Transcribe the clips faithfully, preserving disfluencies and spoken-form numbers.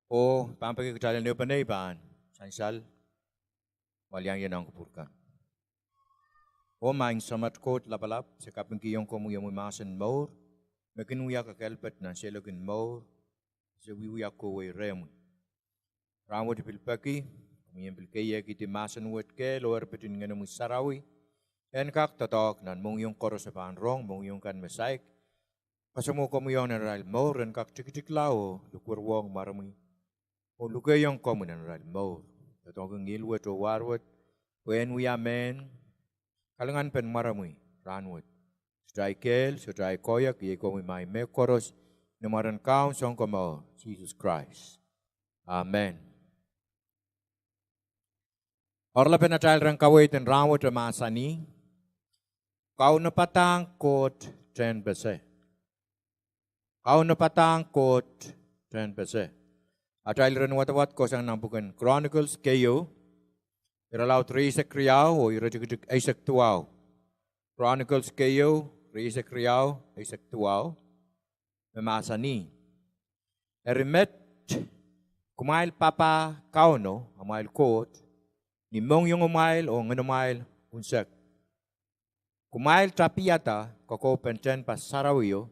Oh pahn peki kitail en ehupene pahn sansal, walian ie nan kupwur kan. Oh Maing Samat Koht Lapalap, se kapingkihong komwi omwi mahsen mour, me kin wia kakehlpet nan seiloak en mour, se wiewia kohwei rehmwi. Rahnwet I pil peki, komwi en pil keiehkihdi mahsen wet kehl oh erpit en Ngenomwi Sarawi, en kak doadoahk nan mohngiong koaros e pahn rong, mohngiong kan me saik, kasamwoh komwi ong nan arail mour, en kak tikitikla oh likwerwohng mwaremwi, oh lukehiong komwi nan arail mour. Doadoahngki ngihl wet oh war wet, pwe en wia mehn kalinganpen mwaremwi rahnwet. Sohte ahi kehl, sohte ahi koahiek, iei komwi maing mehkoaros, ni mwaren Kaun Sounkomour, Sises Krais. Amen. Oaralapen atail rehn kaweid en rahnwet e mahsanih, Kaunopadahng Koht Tehnpese. Kaunopadahng Koht Tehnpese. Atail iren wadawad kohsang nan pwuken Chronicles keieu, irelaud rieisek riau oh iretikitik eisek duwau. Chronicles keieu, rieisek riau, eisek duwau, me mahsanih: Eri met, kumwail papah Kauno, amwail Koht, ni mohngiongumwail oh ngenumwail unsek. Kumwail tapiada kokohpen tehnpas sarawio,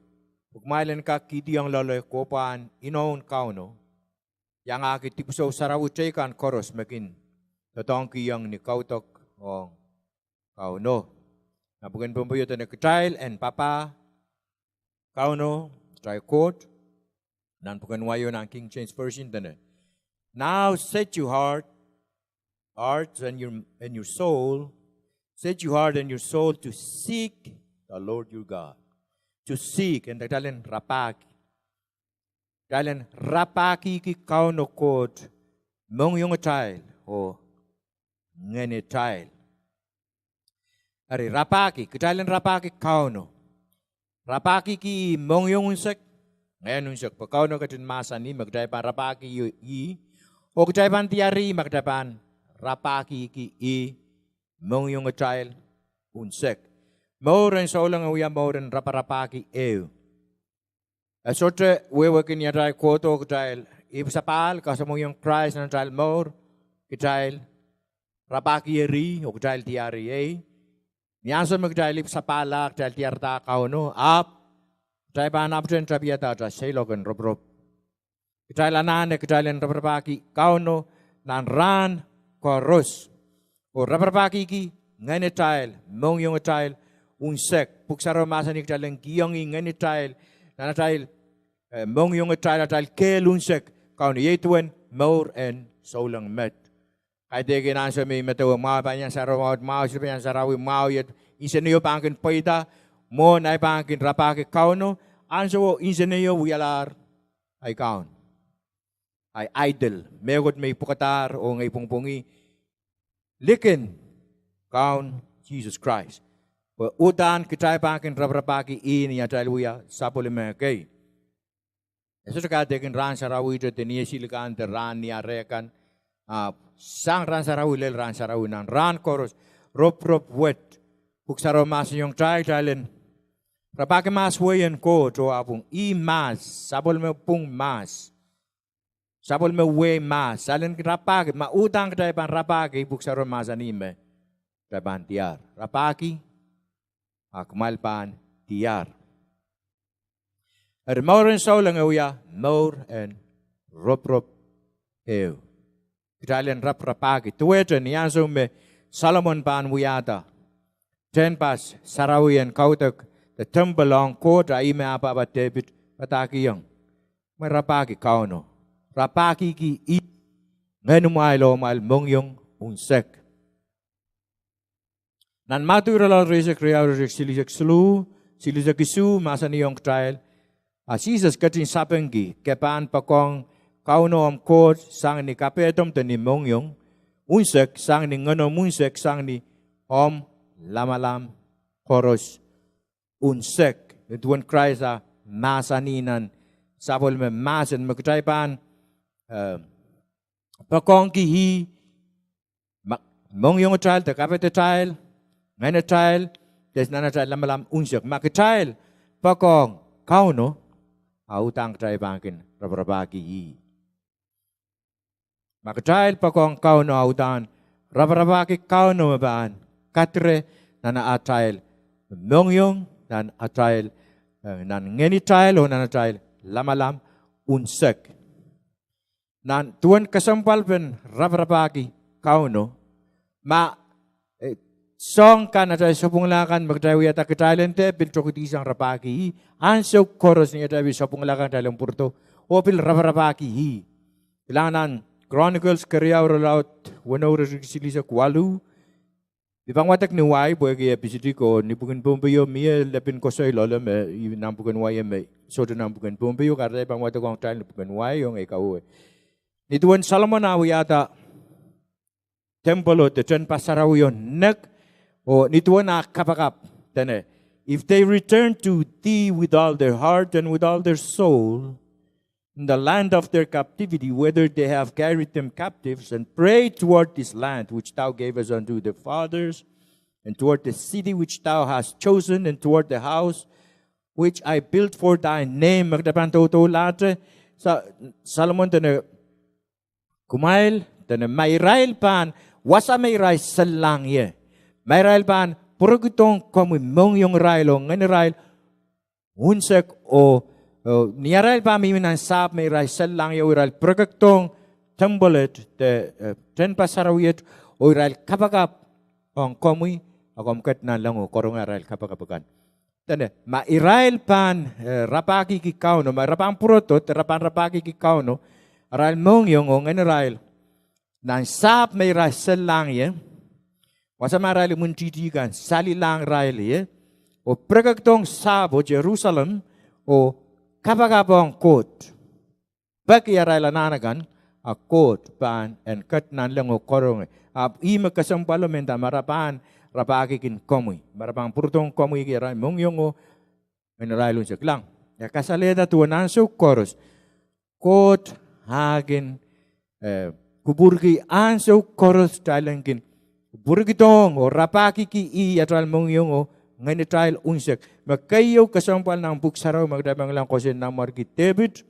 pwe kumwail en kak kihdiong loale kohpwahn inoun Kauno, iangahki dipwisou sarawi teikan koaros me kin doadoahngkihong ni kaudok ong Kauno. Nan pwuken Pohnpei e dene kitail en papah Kauno, kitail Koht. Nan pwuken wai nan King James Version dene, Now set your heart, hearts and your, and your soul, set your heart and your soul to seek the Lord your God. To seek, en kitail en rapahki. Kitail en rapahkihki Kauno Koht mohngiongitail oh ngenitail. Eri rapahki, kitail en rapahki Kauno. Rapahkihki ih mohngiong unsek, ngehn unsek. Pwe Kauno ketin mahsanih me kitail pahn rapahki ih, oh kitail pahn diar ih ma kitail pahn rapahkihki ih mohngiongitail unsek. Mour en souleng e wia mour en raparapahki ehu. E sohte wehwehki ni atail kohdo kitail ipwsapahl kasamwohiong Krais nan atail mour, kitail rapahki eri oh kitail diar ei. Ni ansou me kitail ipwsapahl, kitail diarada Kauno, ahpw kitail pahn apwtehn tapiada atail seiloak en roporop. Kitail anahne kitail en raparapahki Kauno nan rahn koaros, oh raparapahkihki ngenitail, mohngiongitail unsek. Pwuhk Sarawi mahsanih kitail en kihong ih ngenitail, nan atail, eh, mohngiongitail, atail kehl unsek, Kauno, iei duwen mour en souleng met. Kaidehkin ansou me I medewe mwahu, pahn iang sarawi, mwahu, mwahu, sohte pahn iang sarawi, mwahu iet, inseneio pahn kin pweida, mwohn ahi pahn kin rapahki Kauno, ansouo inseneio wialahr ahi kaun, ahi idol, mehkot me I pwukadahr oh ngehi pwongpwongih, likin Kaun Sises Krais. Pwe uhdahn kitail pahn kin raparapahki ih ni atail wia sapwellime kei. E sohte kaidehkin rahn sarawi te, de ni esilikan, de rahn ni reh kan, ahpw sang rahn sarawi lel rahn sarawi, nan rahn koaros, roporop wet. Pwuhk Sarawi mahsanihong kitail, kitail en rapahki mahs wehi en Koht, oh ahpw ih mahs, sapwellime pwung mahs, sapwellime wehi mahs, kitail en rapahki, ma uhdahn kitail pahn rapahki, Pwuhk Sarawi mahsanih me kitail pahn diar. Rapahki, a kumwail pahn diar. Eri mour en souleng e wia mour en roporop ehu. Kitail en raparapahki. Duwehte ni ansou me Solomon pahn wiahda tehnpas sarawi en kaudok de temple ong Koht, a ih me ah pahpa Depit padahkihong, me rapahki Kauno, rapahkihki ih ngenumwail oh amwail mohngiong unsek. Nan Madiu irelaud rieisek riau, iretikitik silihsek siluh, silihsek isuh, mahsanihong kitail, a Sises ketin sapengki, ke pahn poakohng Kauno omw Koht sang ni kapehdomw de ni mohngiong unsek, sang ni ngenomw unsek, sang ni omw lamalam koaros unsek. Nin duwen Krais a mahsanih nan sapwellime mahsen me kitail pahn, eh, poakohngki ih, ma, mohngiongitail de kapehdotail, ngenitail, de nan atail lamalam unsek. Ma kitail poakohng Kauno, a uhdahn kitail pahn kin raparapahki ih. Ma kitail poakohng Kauno, a udahn raparapahki Kauno me pahn kadire nan atail mohngiong, nan atail, eh, nan ngenitail oh nan atail lamalam unsek. Nan duwen kesempwalpen raparapahki Kauno, ma, eh, soahng kan, atail sapwungala kan me kitail wiahda, kitail en dehr pil tokedihsang rapahki ih. Ansou koaros ni atail pil sapwungala kan, kitail en pwurodo oh pil raparapahki ih. Kilang nan Chronicles keriau, irelaud weneu, iretikitik silihsek waluh. I pahn wadek ni wai pwehki e pisidik, oh ni pwuken Pohnpeio mie lepin koasoi loale me, i nan pwuken wai me sohte nan pwuken Pohnpeio, kahrehda I pahn wadekohng kitail ni pwuken wai ong ei kawehwe. Ni duwen Solomon ah wiahda temple oh de tehnpas sarawio nek, oh ni duwen ah kapakap, dene, If they return to thee with all their heart and with all their soul, in the land of their captivity, whither they have carried them captives, and pray toward this land which thou gavest unto their fathers, and toward the city which thou hast chosen, and toward the house which I built for thy name. Me kitail pahn doudoulahte, Sa-, Solomon dene, kumwail, dene, ma irail pahn, wasa me irail sellahng ie, ma irail pahn pwurekidohng komwi mohngiong irail oh ngehn irail unsek oh, oh ni arail pahn mihmi nan sahpw me irail sellahng ie oh irail pwurekekdohng temple et, de, eh, tehnpas sarawi et, oh irail kapakap ong komwi, a komw ket nanleng oh karonge arail kapakap akan. Dene, ma irail pahn, eh, rapahkiki Kauno, ma irail pahn pwurodo, de irail pahn rapahkiki Kauno arail mohngiong oh ngehn irail nan sahpw me irail sellahng ie, wasa me arail imwintihti kan salilahng irail ie, oh pwurekekdohng sahpwo, Jerusalem, oh kapakap ong Koht, peki arail anahn akan, a Koht pahn en ket nanleng oh karonge. Ahpw ih me kesempwalo, mehnda ma re pahn rapahki kin komwi, ma re pahn pwurodohng komwi arail mohngiong oh ngehn irail unsek. Kilang, e kasalehda duwen ansou koaros Koht ah kin, eh, kupwurki ansou koaros kitail en kin pwurekidohng oh rapahkiki ih atail mohngiong oh ngehn atail unsek. Me keieu kesempwal nan Pwuhk Sarawi me kitail pahn kilang koasoiong Nanmwarki Depit,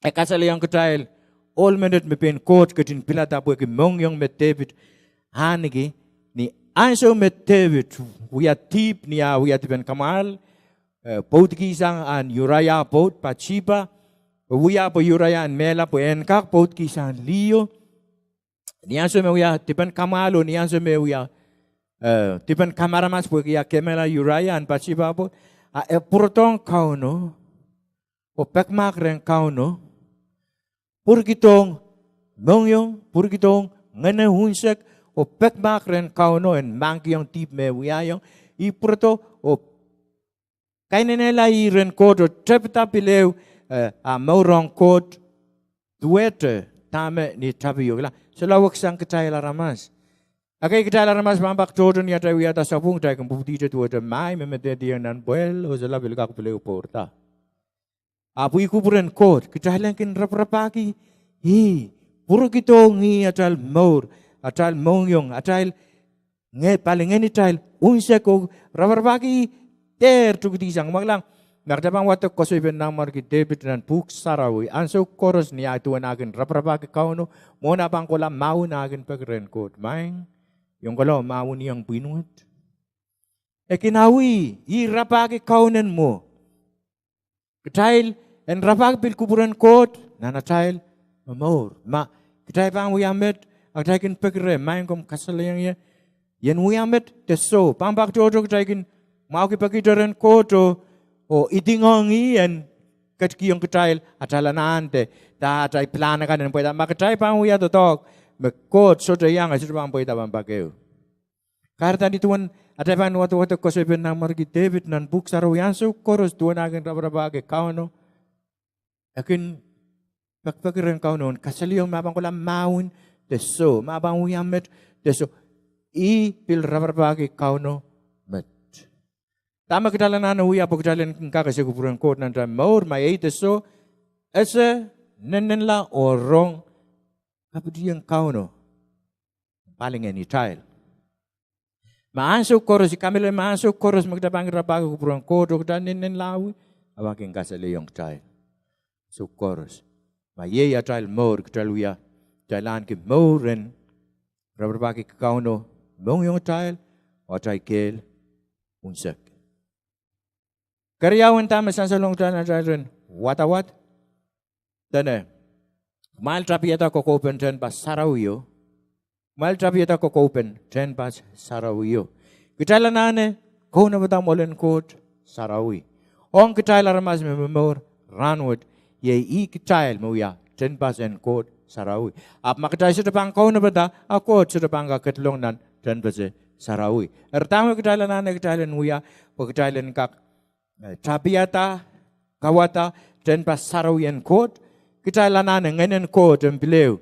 e kasalehiong kitail ohl menet me pein Koht ketin pilada pwehki mohngiong me Depit ahneki. Ni ansou me Depit wia dihp, ni ah wia dipen kamwahl, eh, pwoudikihsang ahn Uraia pwoud, Patipa, e wia pwe Uraia en mehla pwe en kak pwoudikihsang liho. Ni ansou me wia dipen kamwahl oh ni ansou me wia, eh, dipen kamaramas pwehki ah kemehla Uraia ahn Patipa pwoud, a e pwurodohng Kauno oh pekimahk rehn Kauno, pwurikidohng mohngiong, pwurikidohng ngehne unsek, oh pekimahk rehn Kauno en mahkikihong dihp me wiahiong. Ih pwurodo oh kainenehla ih rehn Koht oh tepida pil ehu, eh, ah mour ong Koht duwehte dahme ni tapio. Kilang, solahr weksang kitail aramas. Ekei kitail aramas pahn pak tohto ni atail wiahda sapwung, kitail kin pwupwudihte duwehte mahi me medehdiong nan pwehl oh solahr pil kak pil ehu pwourda. Ahpw ih kupwuren Koht, kitail en kin raparapahki ih, pwurikidohng ih atail mour, atail mohngiong, atail nge-, palingehn atail unsek oh raparapahki ih dehr tokedihsang. Ma kilang, ma kitail pahn wadek koasoipen Nanmwarki Depit nan Pwuhk Sarawi, ansou koaros ni ah duwen ah kin raparapahki Kauno, mwohn ah pahn kohla mahwen ah kin peki rehn Koht, Maing, I ong kohla mahweniong pwihn wet. E kin awih, ih rapahki Kauno en mwo. Kitail en rapahki pil kupwuren Koht nan atail momour. Ma kitail pahn wia met, a kitail kin peki reh, Maing, komw kasalehiong ie, I en wia met de soh. Pahn pak tohto kitail kin mwahuki pekihte rehn Koht oh, oh idingohng ih en ketikihong kitail atail anahn de, de atail pilahn akan en pweida. Ma kitail pahn wia doadoahk me Koht sohte iang, e sohte pahn pweida, pahn pak ehu. Kahrehda ni duwen atail pahn wadawad koasoipen Nanmwarki Depit nan Pwuhk Sarawi, ansou koaros duwen ah kin raparapahki Kauno, e kin pekipeki rehn Kauno en kasalehiong me e pahn kohla mahwen de soh, me e pahn wia met de soh. Ih pil raparapahki Kauno met. Dahme kitail anahne wia pwe kitail en kin kak ese kupwuren Koht nan atail mour? Ma iei de soh, ese, nennenla oh rong kapitien Kauno palingehn kitail. Ma ansou koaros, I kamehlele ma ansou koaros me kitail pahn kin rapahki kupwuren Koht oh kitail nennenlahwi, e pahn kin kasalehiong kitail ansou koaros. Ma iei atail mour, kitail wia Kitail ahneki mour en raparapahki Kauno mohngiongitail oh atail kehl unsek. Keriau en dahme sansalohng kitail nan atail wadawad, dene, kumwail tapiada kokoupen tehnpas sarawio. Kumwail tapiada kokoupen tehnpas sarawio. Kitail anahne kaunopada mwoalen Koht sarawi. Ong kitail aramas me momour rahnwet, iei ih kitail me wia tehnpas en Koht sarawi. Ahpw ma kitail sohte pahn kaunopada, a Koht sohte pahn kak ketilong nan tehnpas sarawi. Eri dahme kitail anahne kitail en wia pwe kitail en kak tapiada, kauwada tehnpas sarawi en Koht? Kitail anahne Ngehn en Koht en pil ehu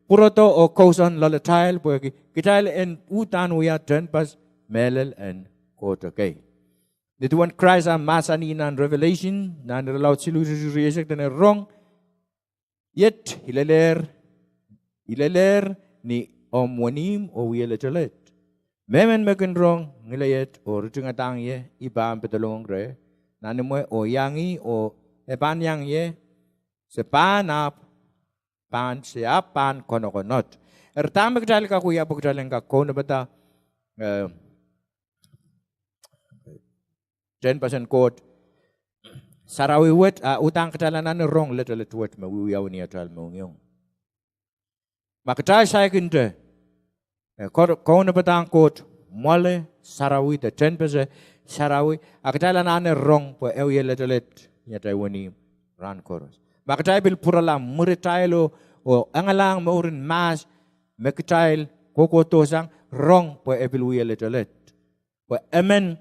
pwurodo oh kousoan loalatail pwehki kitail en uhdahn wia tehnpas mehlel en Koht kei. Nin duwen Krais ah mahsanih nan Revelation, nan irelaud siluh, iretikitik rieisek, dene, rong iet, ilelehr ni omw wenihmw oh wie letelet. Mehmen me kin rong ngilei et oh ritingadahng ie, I pahn pedolong reh nan imwe oh iang ih, oh e pahn iang ie, se pahn ahpw, pahn, se ahpw pahn konokonot. Eri dahme kitail kak wia pwe kitail en kak kaunopada tehnpas en Koht sarawi wet? A uhdahn kitail anahne rong letelet wet me wiewiawi ni atail mohngiong. Ma kitail saikinte kaunopadahng Koht mwoale sarawi de tehnpas sarawi, a kitail anahne rong pwe e wie letelet ni atail wenihmw rahn koaros. Ma kitail pil pwurala mwuritail oh engalahng mouren mahs me kitail kohkohdo sang, rong pwe e pil wie letelet. Pwe emen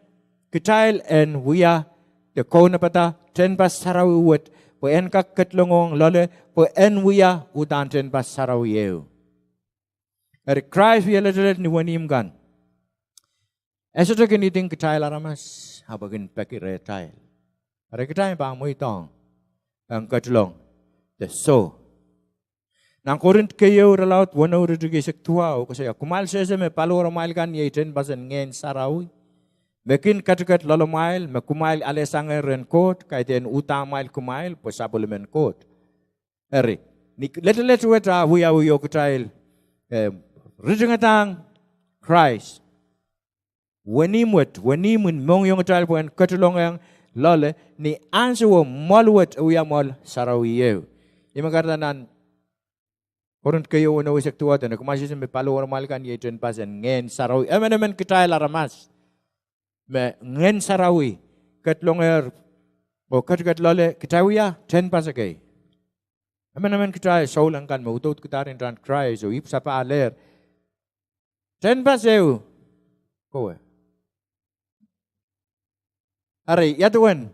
kitail en wia de kaunopada tehnpas sarawi wet pwe en kak ketilongohng loale pwe en wia uhdahn tehnpas sarawi ehu. Eri Krais wie letelet ni wenihmw kan, e sohte kin iding kitail aramas, ahpw e kin peki rehtail. Eri kitail pahn mweidohng en ketilong de soh. Nan Korint keieu, irelaud weneu, iretikitik eisek duwau, koasoia, kumwail sehse me paliwaramwail kan iei tehnpas en Ngehn Sarawi, me kin ketiket loalamwail, me kumwail alehsangehr rehn Koht, kaidehn uhdahn amwail kumwail pwe sapwellimen Koht. Eri ni letelet wet a wiawi oh kitail ritingadahng Krais, wenihmw wet, wenihmw en mohngiongitail pwe en ketilongehng loale, ni ahnsowo mwoal wet e wia mwoal sarawi ehu. Ih me kahrehda nan Korint keieu weneu eisek duwau, dene, kumwail sehse me paliwaramwail kan iei tehnpas en Ngehn Sarawi. Emenemen kitail aramas me Ngehn Sarawi ketilongehr oh ketiket loale, kitail wia tehnpas kei. Emenemen kitail souleng kan me udoudkidahr ni rahn Krais oh ipwsapahl, tehnpas ehu kowe. Eri ia duwen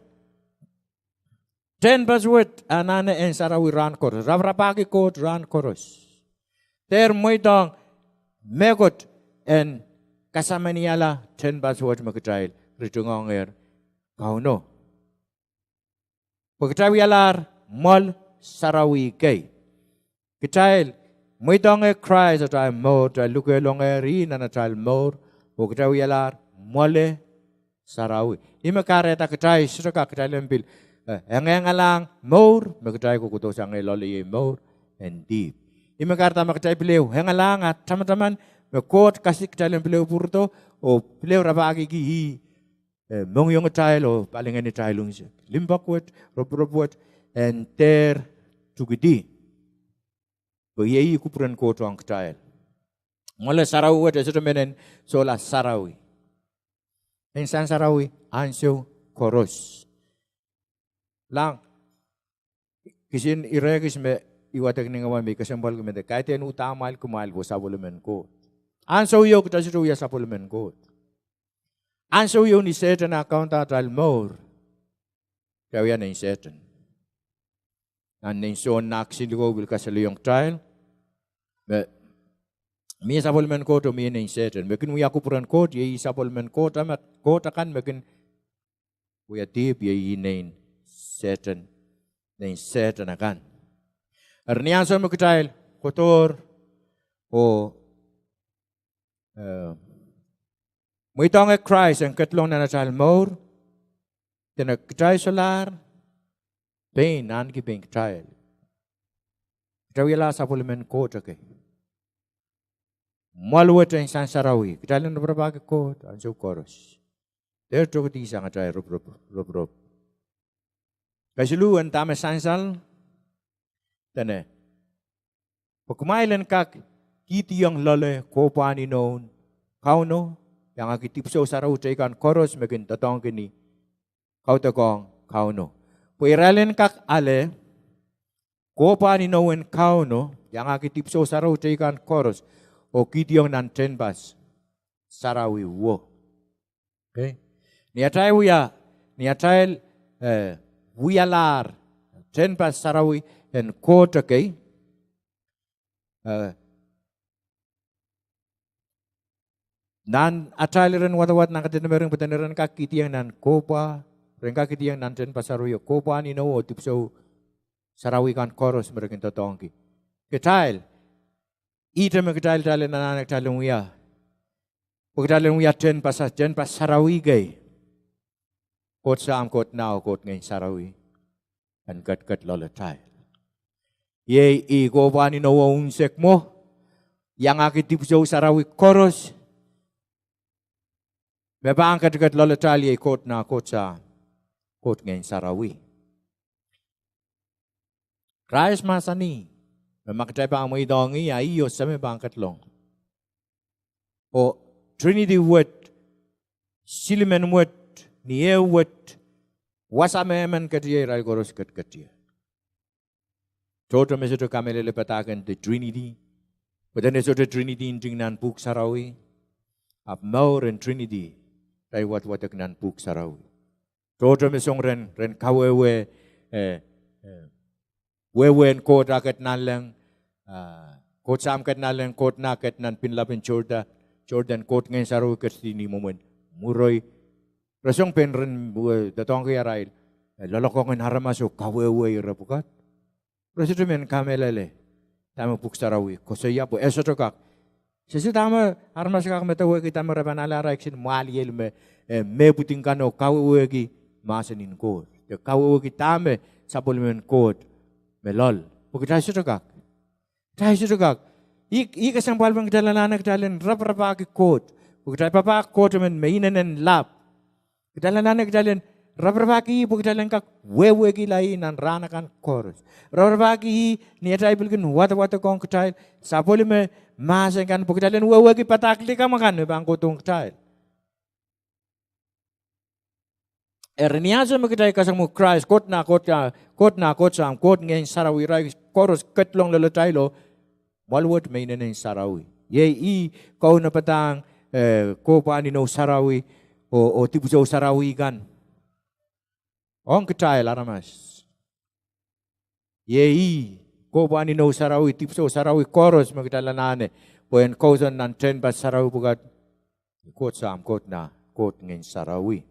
tehnpas wet anahne en sarawi rahn koaros, raparapahki Koht rahn koaros, dehr mweidohng mehkot en kasamaniala tehnpas wet me kitail ritingohngehr Kauno. Pwe kitail wialahr mwoal sarawi kei. Kitail mweidohngehr Krais atail mour, kitail lukehlongehr ih nan atail mour, oh kitail wialahr mwoale sarawi. Ih me kahrehda kitail sohte kak, kitail en pil engaengalahng mour me kitail kohkohdo sang loale, iei mour en dihp. Ih me kahrehda ma kitail pil ehu engalahng ah tamataman me Koht kasik kitail en pil ehu pwurodo oh pil ehu rapahkiki ih mohngiongitail oh palingenitail unsek, limpoak wet, ropwuropw wet, en dehr tukidi. Pwe iei ih kupwuren Koht ong kitail. Mwoale sarawi wet e sohte men en sohla sarawi, en sansarawi ahnsou koaros. Lahng kisin ire kis me I wadek ni ngehi me I kesempwalki me de, kaidehn uhdahn amwail kumwail pwe sapwellimen Koht. Ahnsou ieu kitail sohte wia sapwellimen Koht. Ahnsou ieu ni Sehdan ah kaunda atail mour, kitail wia nein Sehdan. Nan nein Sohn nah kisin likou pil kasalehiong kitail me mie sapwellimen Koht oh mie nein Sehdan. Me kin wia kupwuren Koht iei sapwellimen Koht, me Koht akan. Me kin wia dihp iei nein Sehdan, nein Sehdan akan. Eri ni ansou me kitail kohdohr oh mweidohngehr Krais en ketilong nan atail mour, dene kitail solahr pein ahneki pein kitail, kitail wialahr sapwellimen Koht kei. Mwoal wet en sansarawi, kitail en raparapahki Koht ansou koaros. Dehr tokedihsang atail roporop, roporop. Kesiluh en dahme sansal, dene, pwe kumwail en kak kihdiong loale kohpwahn inoun Kauno, iangahki dipwisou sarawi teikan koaros me kin doadoahngki ni kaudokiong Kauno. Pwe irail en kak ale kohpwahn inou en Kauno, iangahki dipwisou sarawi teikan koaros, oh kihdiong nan tehnpas sarawi wo. Ni atail wia, ni atail, eh, wialahr tehnpas sarawi en Koht kei, eh, nan atail iren wadawad nan kadehdehde mering, pwe dene ren kak kihdiong nan kohpwa, ren kak kihdiong nan tehnpas sarawi o kohpwahn inou oh dipwisou sarawi kan koaros me re kin doadoahngki. Kitail, ihte me kitail, kitail en anahne kitail en wia, pwe kitail en wia tehnpas, tehnpas sarawi kei, Koht Sahm, Koht Nah, Koht Ngehn Sarawi en ketiket loalatail. Iei ih kohpwahn inou o unsek mwo, iangahki dipwisou sarawi koaros, me pahn ketiket loalatail iei Koht Nah, Koht Sahm, Koht Ngehn Sarawi. Krais mahsanih me ma kitail pahn mweidohng ih, a ih oh Seme pahn ketilong. Oh Trinity wet, silimen wet, ni ehu wet, wasa me emen ketier, irail koaros ketiket ie. Tohto me sohte kamehlele padahk en the Trinity, pwe dene sohte Trinity nting nan Pwuhk Sarawi, ahpw mour en Trinity, irail wadwadek nan Pwuhk Sarawi. Tohto me song ren, ren kawehwe, eh, eh, wehwehn Koht a ket nanleng, ah, Koht Sahm ket nanleng, Koht Nah ket nan pinlap en Jordan, Jordan, Koht Ngehn Sarawi ketidi ni mwomwen mwuroi. Re song pein ren, eh, doadoahngki arail, eh, loalokong en aramas oh kawehwe ire pwukat. Re sohte men kamehlele dahme Pwuhk Sarawi koasoia, pwe e sohte kak, sehse dahme aramas kak medewehki dahme re pahn ale arail kisin mwahliel me, eh, mehpwiding kan oh kawehwehki mahsen en Koht, de kawehwehki dahme sapwellimen Koht me loal. Pwe kitail sohte kak. Kitail sohte kak. Ih, ih kesempwalpen kitail anahne kitail en raparapahki Koht. Pwe kitail papah Koht emen me inenen lap. Kitail anahne kitail en raparapahki ih pwe kitail en kak wehwehkihla ih nan rahn akan koaros. Raparapahki ih ni atail pil kin wadawadekohng kitail sapwellime mahsen kan pwe kitail en wehwehki padahk likamw akan me pahn kohdohng kitail. Eri ni ansou me kitail kasamwo Krais, Koht Nah, Koht Sahm, Koht Ngehn Sarawi, irail koaros ketilong loalatail oh mwoal wet me inenen sarawi. Iei ih kaunopadahn, eh, kohpwahn inou sarawi oh, oh dipwisou sarawi kan ong kitail aramas. Iei ih kohpwahn inou sarawi, dipwisou sarawi koaros me kitail anahne pwe en kousoan nan tehnpas sarawi pwukat, Koht Sahm, Koht Nah, Koht Ngehn Sarawi.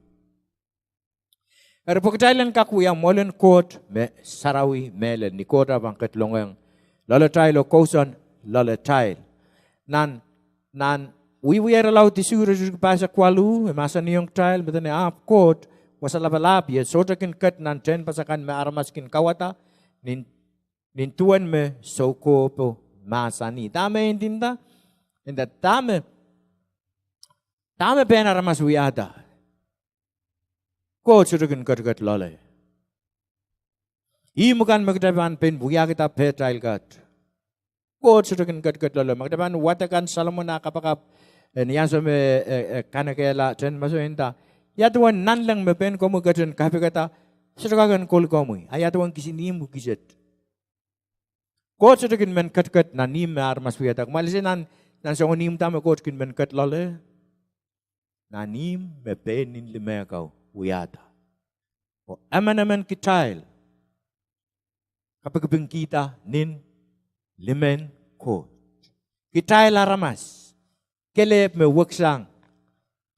Eri pwe kitail en kak wia mwoalen Koht me sarawi mehlel, ni Koht ah pahn ketilongehng loalatail oh kousoan loalatail. Nan, nan Wiewia irelaud isuh, iretikitik pahisek waluh, e mahsanihong kitail me dene ahpw Koht Wasa Lapalahpie sohte kin ket nan tehnpas akan me aramas kin kauwada, nin, nin duwen me soukohpo mahsanih. Dahme e ndinda? E nda dahme, dahme pein aramas wiahda, Koht sohte kin ketiket loale. Ihmw kan me kitail pahn pein wiahkihda pehtail kat, Koht sohte kin ketiket loale. Ma kitail pahn wadek kan Solomon ah kapakap, eh, ni ansou me, eh, eh, kanekehla tehnpaso, e nda, ia duwen nanleng me pein komwi ketin kapikada? Sohte kak en kol komwi. A ia duwen kisin ihmw kiset? Koht sohte kin men ketiket nan ihmw me aramas wiahda. Kumwail ese nan, nan soangen ihmw da me Koht kin men ket loale? Nan ihmw me pein nin lime kau wiahda. Oh emenemen kitail kapikipikihda nin limen Koht. Kitail aramas, kelehpw me weksang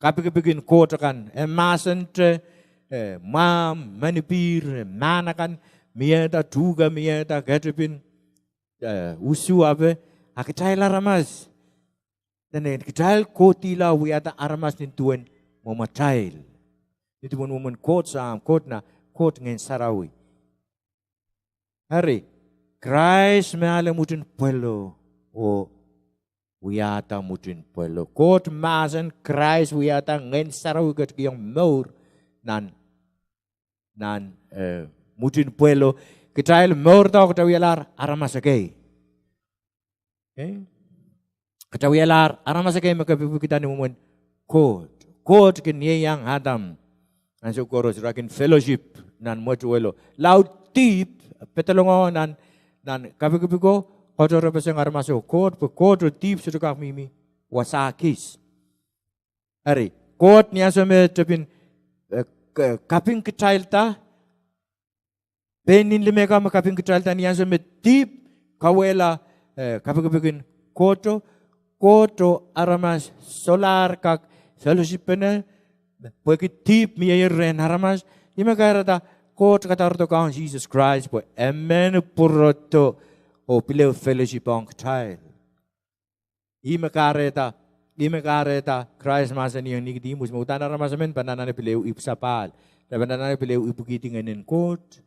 kapikipik en Koht akan, e mahsente, eh, mwahmw, menpihr, eh, mahn akan, miehda, tuhke miehda, ketipin, eh, usu ape, a kitail aramas, dene kitail kohdihla wiahda aramas nin duwen mwomwatail, nin duwen mwomwen Koht Sahm, Koht Nah, Koht Ngehn Sarawi. Eri, Krais me ale mwurin pwelo oh wiahda mwutin pwelo. Koht mahsen, Krais wiahda Ngehn Sarawi ketikihong mour nan, nan, eh, mwutin pwelo. Kitail mourda, kitail wialahr aramas ekei. Okay? Kitail wialahr aramas ekei me kepikipikda ni mwomwen Koht. Koht kin ieiang Adam. Ansou koaros ira kin fellowship nan mwetuwelo. Lao dihp, pedolong nan, nan kepikipiko, koaros re peseng aramaso Koht, pwe Koht oh dihp sohte kak mihmi wasa kis. Eri, Koht ni ansou me tepin, eh, k-, kaping kitailda, pein nin limehkan me kaping kitailda ni ansou me dihp kauwehla, eh, kepikipik en Kohto, Kohto aramas solahr kak fellowshipene, pwehki dihp mie rehn aramas, ih me kahrehda Koht kadarodo Kaun Sises Krais pwe emen pwurodo oh pil ehu fellowship ong kitail. Ih me kahrehda, ih me kahrehda Krais mahsanihong Nikodemus me uhdahn aramas emen pahn anahne pil ehu ipwsapahl, de pahn anahne pil ehu ipwikihdi Ngehnen Koht,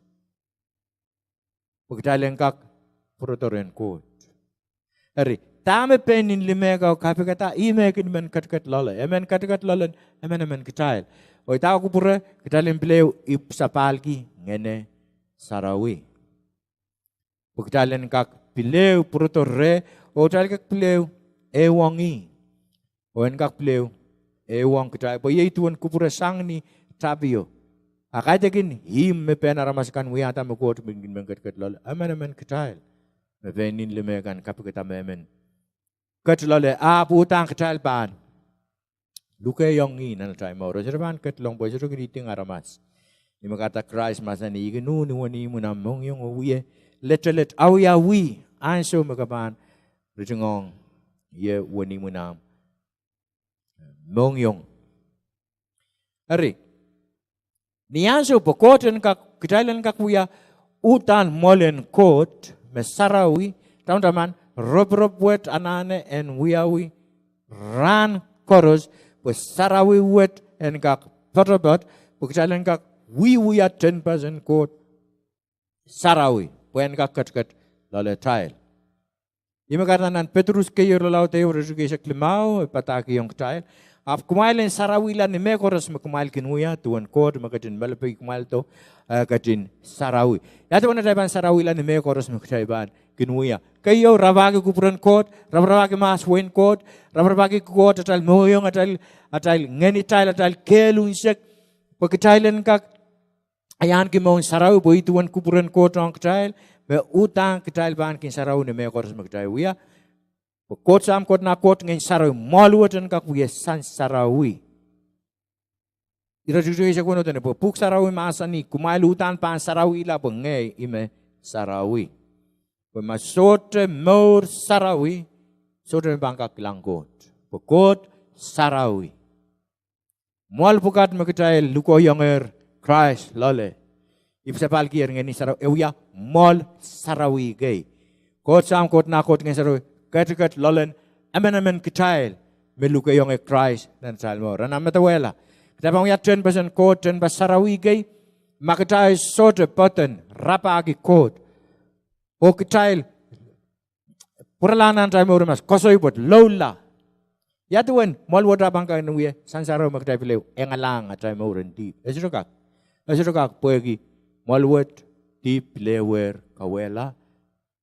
pwe kitail en kak pwurodo rehn Koht. Eri, dahme pein nin limehko kapikada, ih me kin men ketiket loale. Emen ketiket loale, emen emen kitail. Oh dah kupwure, kitail en pil ehu ipwsapahlki Ngehn Sarawi, pwe kitail en kak pil ehu pwurodo reh, oh kitail kak pil ehu ehuong ih, oh en kak pil ehu ehuong kitail, pwe iei duwen kupwure sang ni tapio. A kaidehkin ihmw me pein aramas akan wiahda me Koht men kin men ketiket loale, emen emen kitail. Me pein nin limehkan kapikada me emen ket loale, ahpw uhdahn kitail pahn lukehiong ih nan atail mour. E sohte pahn ketlong pwe e sohte kin iding aramas. Ih me kahrehda Krais mahsanih, I kin uhn wenihmw en ahmw mohngiong oh wie letelet awiawi ansou me ke pahn ritingohng ie wenihmw en ahmw mohngiong. Eri, ni ansou pwe Koht en kak, kitail en kak wia uhdahn mwoalen Koht me sarawi, tamataman ropirop wet anahne en wiawi rahn koaros, pwe sarawi wet en kak poatopoat, pwe kitail en kak wiewia tehnpasen Koht sarawi, pwe en kak ketiket loaletail. Ih me kahrehda nan Petrus keieu irelaud ehu iretikitik eisek limau, e padahkihong kitail, ahpw kumwail en sarawihla ni mehkoaros me kumwail kin wia, duwen Koht me ketin melepeiki kumwaildo, eh, ketin sarawi. Ia duwen atail pahn sarawihla ni mehkoaros me kitail pahn kin wia? Keieu, rapahki kupwuren Koht, raparapahki mahs wehin Koht, raparapahki Koht atail mohngiong, atail, atail ngehnitail, atail kehl unsek, pwe kitail en kak ahneki mour sarawi, pwe ih duwen kupwuren Koht ong kitail, me uhdahn kitail pahn kin sarawi ni mehkoaros me kitail wia. Pwe Koht Sahm, Koht Nah, Koht Ngehn Sarawi, mwoahl wet en kak wia sansarawi. Iretikitik eisek weneu dene, pwe Pwuhk Sarawi mahsanih, kumwail uhdahn pahn sarawihla pwe ngehi I me sarawi. Pwe ma sohte mour sarawi, sohte me pahn kak kilang Koht. Pwe Koht sarawi. Mwoahl pwukat me kitail lukeiongehr Krais loale, ipwsapahlkier Ngehn Sarawi, e wia mwoahl sarawi kei. Koht Sahm, Koht Nah, Koht Ngehn Sarawi, ketiket loalen emenemen kitail me lukeiongehr Krais nan atail mour. Re en medewehla, kitail pahn wia tehnpasen Koht, tehnpas sarawi kei, ma kitail sohte poaden rapahki Koht, oh kitail pwurala nan atail mour mas koasoi pwoat, loula. Ia duwen mwoahl wet ah pahn kak wia sansarawi ma kitail pil ehu engalahng atail mour en dihp? E sohte kak. E sohte kak, pwehki mwoahl wet, dihp pil ehuehr kauwehla.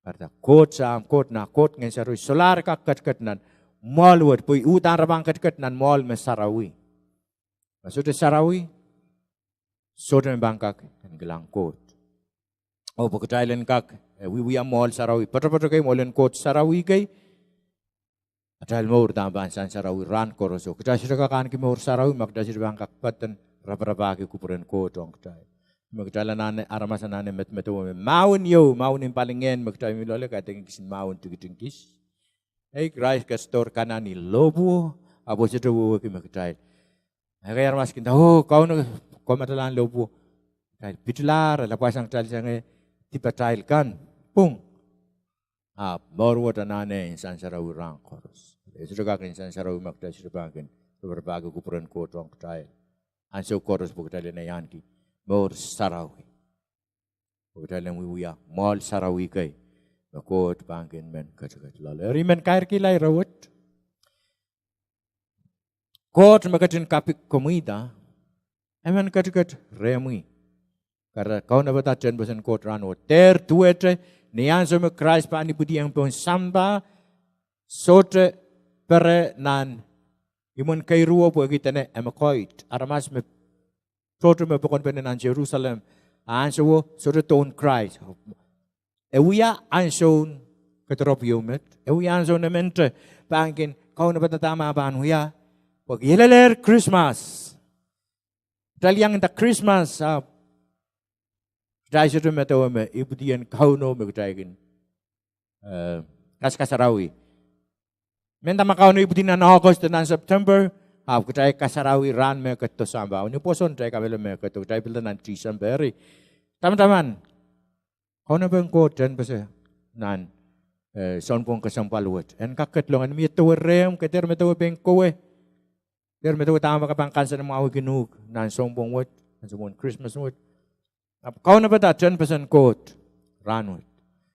Kahrehda Koht Sahm, Koht Nah, Koht Ngehn Sarawi solahr kak ketiket nan mwoahl wet, pwe uhdahn re pahn ketiket nan mwoahl me sarawi. Ma sohte sarawi, sohte me pahn kak en kilang Koht. Oh pwe kitail en kak, eh, wiewia mwoahl sarawi poatopoat kei, mwoalen Koht sarawi kei, atail mour uhdahn pahn sansarawi rahn koaros. Oh kitail sohte kak ahneki mour sarawi ma kitail sohte pahn kak poaden raparapahki kupwuren Koht ong kitail. Me kitail anahne, aramas anahne medemedewe me mahwen ieu, mahwen en palingehn me kitail mih loale, kaidehkin kisin mahwen tikitik kis. Ei, Krais ketidohr kanan ni lohpwuo, ahpw e sohte wehwehki me kitail, ekei aramas kin nda, oh, Kauno, ke kamatala lohpwuo. Kitail pitilahr, lapwasang kitail sang dipatail kan. Pwung. Ahpw mour wet anahne en sansarawi rahn koaros. E sohte kak en sansarawi ma kitail sohte pahn kin raparapahki kupwuren Koht ong kitail. Ansou koaros pwe kitail en ahneki mour sarawi, pwe kitail en wiewia mwoahl sarawi kei, me Koht pahn kin men ketiket loale. Eri I men kairkihla ire wet. Koht me ketin kapikmwida, e men ketiket rehmwi. Kare kaunopada tehnpesen Koht rahnwet. Dehr duwehte ni ansou me Krais pahn ipwidiong pohn sampah, sohte pere nan imwen keiruwo pwehki dene e mekoit. Aramas me tohto me pokonpene nan Serusalem, a ansowo sohte dohn Krais. E wia ansoun kediropw ieu met, e wia ansoun e men te pahn kin kaunopada dahme e pahn wia, pwehki e lelehr Krismas. Kitail iang nda Krismas, ahpw kitail sohte medewe me ipwidien Kauno me kitail kin kaskasarawi. Mehnda ma Kauno ipwidi nan August, nan September, ahpw kitail kasarawi rahn mehkot de sampah. Ni pwoson kitail kamehlele mehkot, kitail pilada nan Tisempe. Eri, tamataman, kaunopen Koht tehnpese nan sounpwong kesempwal wet en kak ketlong, en mie dewe rehmw, ke dehr medewe pein kowe, dehr medewe dahme ke pahn kansenamwahwihkin uhk nan sounpwong wet, nan sounpwong Krismas wet. Ahpw kaunopada tehnpesen Koht rahnwet.